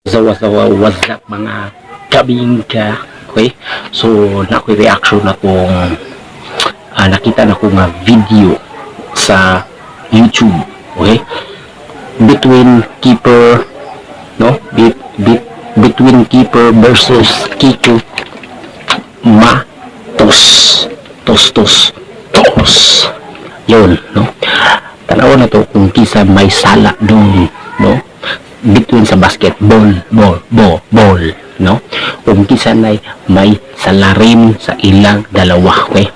So what's up, what's up, mga kabingka? Okay? So, naa ko'y reaction na kung nakita na ko nga video sa YouTube. Okay? Between keeper, no? Between keeper versus Kiko Matos. Tos, tos, tos. Yun, no? Tanawa na to kung kisa may sala doon, no? Between sa basketball, ball, ball, ball, no? Kung kisa na may salarin sa ilang dalawa, okay?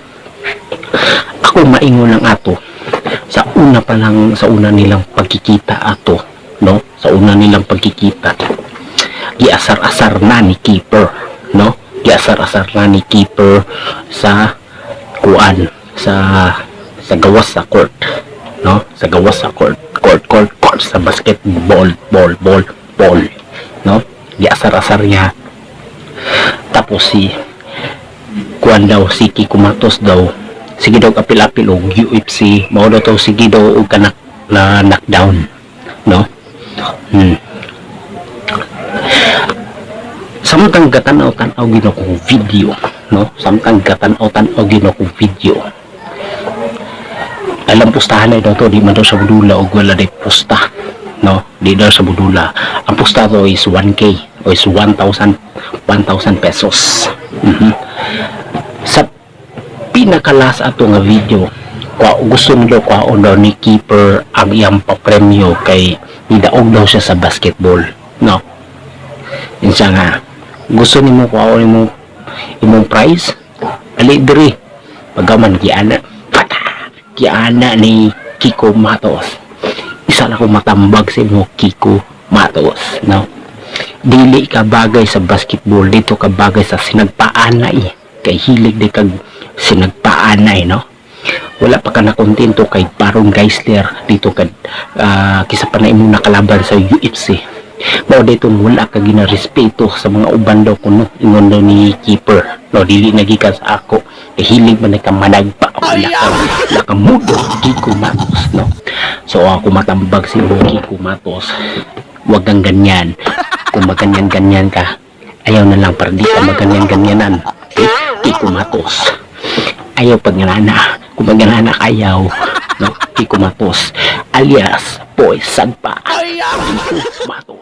Ako maingon lang ato sa una pa lang, sa una nilang pagkikita ato, no? Sa una nilang pagkikita, giasar-asar na ni keeper, no? Giasar-asar na ni keeper sa kuan, sa gawas sa court, no? Sa gawas sa court, court, court, court, sa basketball, ball, ball, ball, no? Giasar-asar niya. Tapos si kuan daw, si Kiko Matos daw, sige daw apil-apil og UFC mao daw to, sige daw og kanak na knockdown, no? Samtang gatanaw-tanaw gyud akong video, no? Samtang gatanaw-tanaw gyud akong video, alam pustahan na daw to, di man daw sa budula og wala day pusta, no? Di daw sa budula. Ang pusta to is 1K o is 1,000 1,000 pesos. Sa pinaka-last ato nga video, kwa gusto nila kwaon daw ni keeper ang iyang papremyo kay nidaog daw siya sa basketball, no? Yun siya nga, gusto nimo kwaon nimo imong prize, ali diri. Pagaman giana pata, giana ni Kiko Matos. Isa na ko matambag sa imo, Kiko Matos, no? Dili ka bagay sa basketball, dito ka bagay sa sinagpaanay kay hilig di kag sinagpaanay, no? Wala pa ka na kontento kay Baron Geisler dito ka, kisa pa na imong nakalaban sa UFC. Mao dito wala ka ginarespeto sa mga uban daw kuno, ingon daw ni keeper, no? Dili na gikan sa ako kay hilig man ka managpa. Wala ka mudo, Kiko Matos, no? So ako matambag si Kiko Matos, wag kang ganyan. Kung maganyan ganyan ka, ayaw na lang para di ka maganyan ganyanan, okay? Kiko Matos, ayaw pag nana. Kung maganana, ayaw, no? Kiko Matos alias Boy Sagpa, Kiko Matos.